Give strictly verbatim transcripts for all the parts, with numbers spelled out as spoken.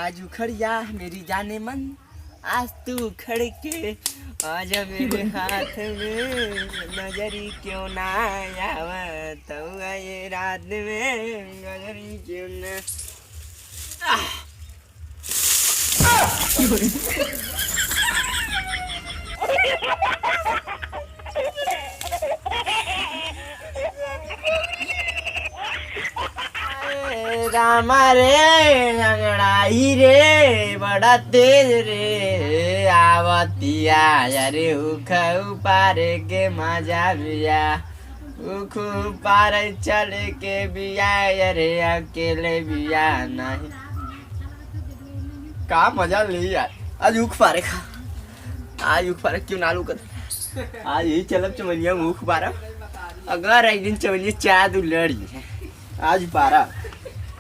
आज उखड़ जा मेरी जाने मन, आज तू उखड़ के आ जा मेरे हाथ में। नजरी क्यों ना आवा तू ये रात में, नजरी क्यों ना। ए रामा रे, अंगड़ाई रे, बड़ा तेज रे, आवतिया, अरे उख उपारे के मजा बिया, उख उपारे चले के बिया, अरे अकेले बिया नहीं। का मजा ले यार, आज उख पारे खा, आज उख पारे क्यों ना लुकत, आज यही चलब चमनिया में उख पारा। अगर एक दिन चमनिया चार दू लड़ी है, आज पारा,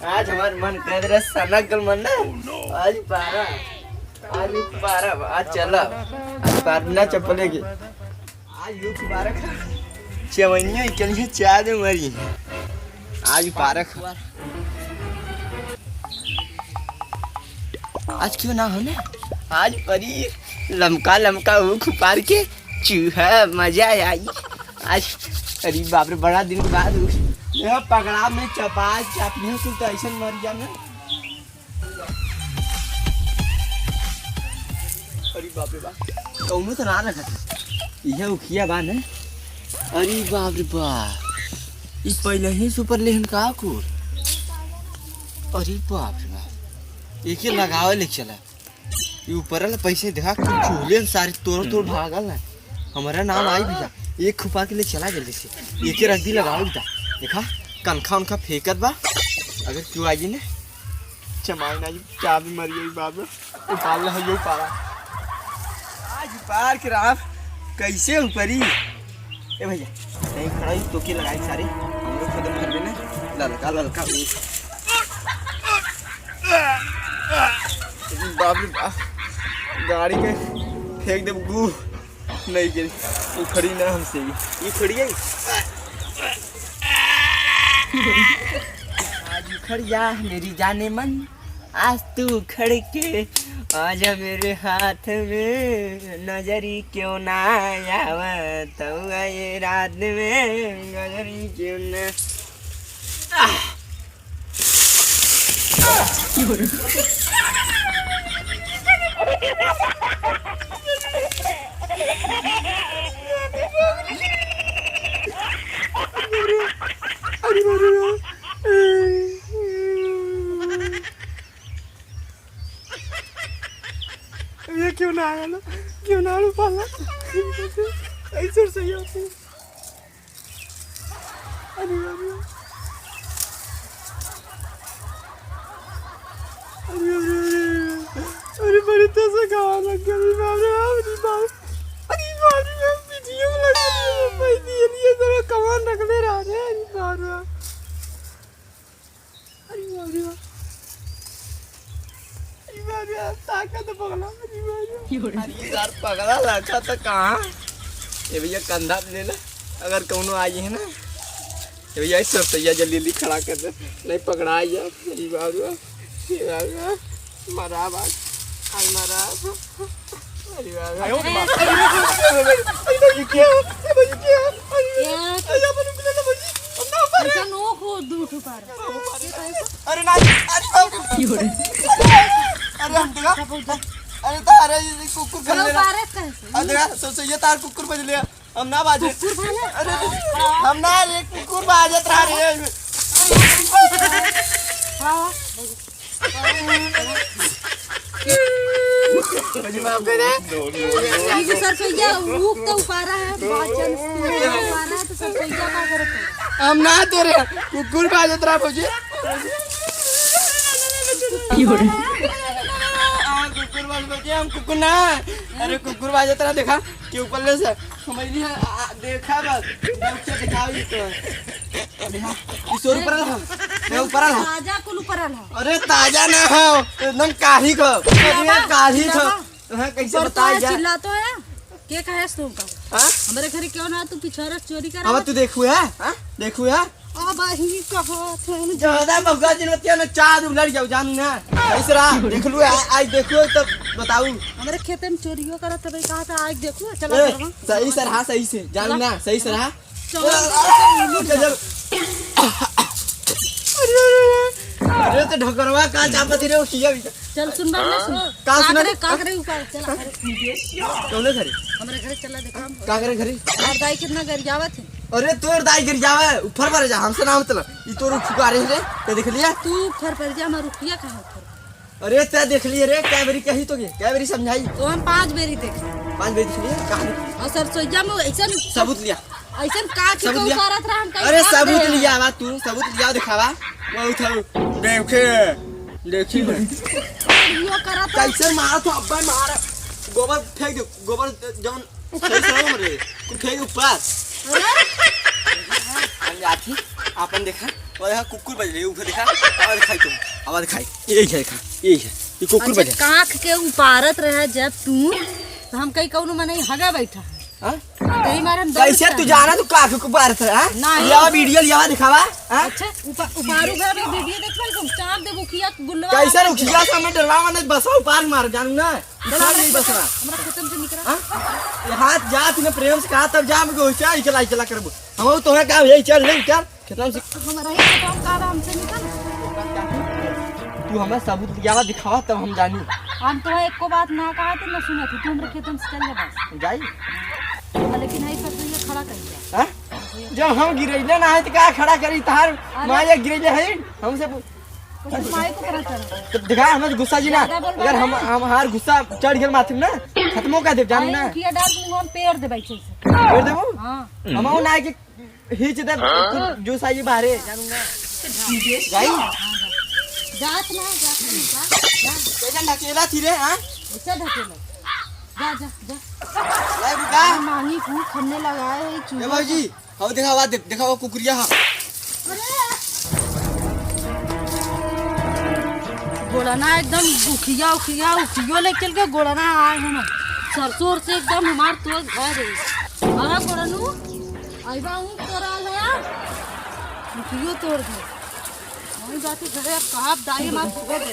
आज हमार मन कर रहा सनक गल मन ना, आज पारा, आज उख पारा, आज चलब, आज पार बिना चप्पले के। आज उख पारा खा। चवनिया के लिए चार दे मरी। आज पारा खा। आज क्यों ना हो ना? आज परी लमका लमका उख पार के चूहा मजा आई। आज अरे बाप रे, बड़ा दिन के बाद उख। यह पकड़ा में चपा चाप में कुछ तो ऐसा मर गया ना। अरे बाप रे बाप, कौनो तो ना रखत है। इहे उखिया बा ने। अरे बाप रे बाप, ई पहले ही सुपर लेहन का कुल। अरे बाप रे बाप, एके लगावे ले चला। ई ऊपर वाला पैसे देखा, कुछ चूहे सारे तोड़ तोड़ भागल ना। हमारा नाम आई भैया, एक खुपा के लिए चला जल्दी से। एके रद्दी लगाओ बेटा, देखा कनखा उनखा फेंकत बा। अगर क्यों आई ने चमाई ना, चाबी मर गई बाबू। उपाल है यो पारा। आज पार के राम कैसे ऊपरी? ए भैया, नहीं खड़ा ही तो के लगाई सारे। हम लोग खत्म कर देना। ललका ललका ऊ। बाप रे बाप। गाड़ी के फेंक दे गू। नहीं गिरी, उखड़ी ना हमसे ये। ये उखड़ी है? आज उखड़ जा मेरी जाने मन, आज तू उखड़ के आ जा मेरे हाथ में, नजरी क्यों ना आवा तू ये रात में, नजरी क्यों ना। आह! अरे बाप रे बाप। ये क्यों ना आया ना? क्यों ना आया पाला? ऐसे सही होती है। अरे, अरे। अरे, अरे, अरे। अरे, बड़ी तेज से गावा लग गया, अरे बाप रे, अरे बाप। अरे बाप रे, वीडियो में लग गया, भाई, ये लिए जरा कमान रख ले रहा है, अरे बाप रे। अरे बाप रे बाप। अरे बाप रे बाप, ताकत पगला, अरे बाप रे बाप। अरे यार, पगला लड़का तो कहाँ? ये भैया, कंधा पे ले ले, अगर कौनो आई है ना, ये भैया, इस तरफ से या जल्दी जल्दी खड़ा कर दे, नहीं पकड़ा यार। अरे बाप रे बाप, अरे बाप रे बाप, मरा बाप, आज मरा। अरे बाप रे। आयो रे माँ। अरे भाई, अरे भाई, ये क्या? अरे भाई, ये क्या? अरे भाई, क्या? अरे यहाँ पर रुक ले ना भाई। हम ना ऊपर है। ऐसा नो हो, दू ठो पार। अरे नहीं, अरे बाप रे। अरे हम देखा। अरे तारा ये कुकुर चलो, बज ले। पारस कहाँ से? अरे देखा, सोचो ये तार कुकुर बज ले। हम ना बाजे। कुकुर बज ले? अरे हम ना रे, कुकुर बाजत रहा रे। हाँ। ये जो सरसोईया, ऊख तो उपारा है, बाजन उपारा है, तो सरसोईया का करत है? हम ना तोरे, कुकुर बाजत रहा भौजी। हाँ, कुकुर बाज भौजी, हम कुकुर ना। अरे कुकुर बाजत रहा, देखा, के ऊपर ले से। समझ लिया, आ, देखा बस, डॉक्टर दिखाओ ये तो। देखा, ये सौ रुपये रहा, मैं ऊपर रहा। ताजा कुल ऊपर रहा। अरे ताजा ना हो, एकदम काढ़ी को। अरे काढ़ी को। हाँ, कैसे बताया जाए? चिल्ला तो है। के कहे तुमका? हाँ? हमारे घरे क्यों ना तू पिछोरा चोरी कर? अब तू देखू है? हाँ? देखू है? अब ही कहत हन। ज्यादा बबुआ जिन बतिया ना, चार उलट जाऊ, जानू ना। सही से रहा, देख लू, आ-, आज देखो तब बताऊ। हमरे खेते में चोरियो करत हवे, कहा था, आज देखो, चला ए, घरवा। सही से रहा, सही से, जानू चला। ना, सही से रहा। चला, ए, चला, चला। अरे, अरे, अरे, अरे, तो ढकरवा का चापत रे, उठिया भी। चल, सुन बात ना, सुन। का का सुना करे, रे? का करे ऊपर? चला, अरे। कौने घरे? हमरे घरे चला, देखा हम। का करे घरे? और दाई कितना गरियावत है। अरे, तोर दाई गरियावे, ऊपर पर जा, हमसे ना मतलब। ई तोर फुकारे रे, ते देख लिया? तू ऊपर पर जा, हमार रुपया कहाँ ऊपर? अरे, ते देख लिए रे, कै बेरी कही तो के, कै बेरी समझाई? तो हम पाँच बेरी देख। पाँच बेरी देख लिए, कहाँ? और सरसोईया में ऐसा सबूत लिया। ऐसन का के सबूत कहू लिया। करत रहा, हम कहीं अरे, भाग सबूत गए। लिया बा तू, सबूत लिया, दिखावा। वो उठाओ। देखे, देखी। यो करत रहा। कैसे मारा तो अब्बा मारा। गोबर फेंक दे, गोबर जौन सही से मर रे। तू फेंक ऊपर। अरे। हम जाती, आपन देखा, और देखा कुकुर बज रहे, उठे देखा, आवाज खाई तुम, आवाज खाई। यही है, देखा, यही है। ये कुकुर अच्छा, बज रहे। काख के उपारत रहे जब तू, तो हम कहीं कौनो मनई हगा बैठा है। हाँ? तही मारे हम दौड़ कैसे के तू आए। जाना तू काख को बार था, हाँ? नहीं। लियावा वीडियो लियावा दिखावा, हाँ? अच्छा, उपा-, उपारू घर में वीडियो देखबा, तुम चाप दे बुखिया गुल्लवा कैसे आके। रुखिया से हमें डरवा मत बसवा उपार मार जानू ना। डरवा उपार नहीं बसवा। हमरा खेतन से निकरा। हाँ? ये हाथ जात ने प्रेम से कहा तब जा हमको क्या इचला इचला करबो। हम तो है क्या यही चल नहीं चल। खेतन से हमरा ही खेतन का बा, हमसे निकल। तू हमें सबूत लियावा दिखावा तब हम जानी। हम तो एको बात ना कहा थे, ना सुनत थे। तू हमरे खेतन से चल जा बस। जाई? हाँ, लेकिन है पर ये खड़ा कर दिया। हाँ? जब हम गिरैले ना है तो का खड़ा करी? तार अरे। माँ ये गिरैले है हमसे पू-, कुछ माई को पता चला। तो दिखा हमें गुस्सा जी ना। ज्यादा बोल अगर हम, रहा है। हम हार गुस्सा चढ़ गया माथे में ना, खत्मो कर दे जानी अरे ना। उठिया डाल दूंगा, हम पेड़ दे बैठे से। पेड़ देबो? हाँ। हम ना है कि हिच दे, हाँ? कुल जूस आई बाहरे, जानूंगा। जाई? जात ना, जात ना, जा, जा। कैसन ढकेला थी रे, हाँ? ऐसा ढकेला। जा, जा, जा। लाई बुका। मांगी फूल खन्ने लगाए है, ए चूल्हा भौजी, पर। हौ देखा, वा देख, देखा, वो कुकुरिया हा। अरे! गोड़ना एकदम उखिया, उखिया, उखियो लेके चल के गोड़ना आए हम। सरसों से एकदम हमार तो घर है। हाँ, गोड़नू? अइबा ऊँख तोराल है यार। उठियो तोड़ दे। वहीं जाके घरे अब कहाँ दाई मार सुबह दे दे।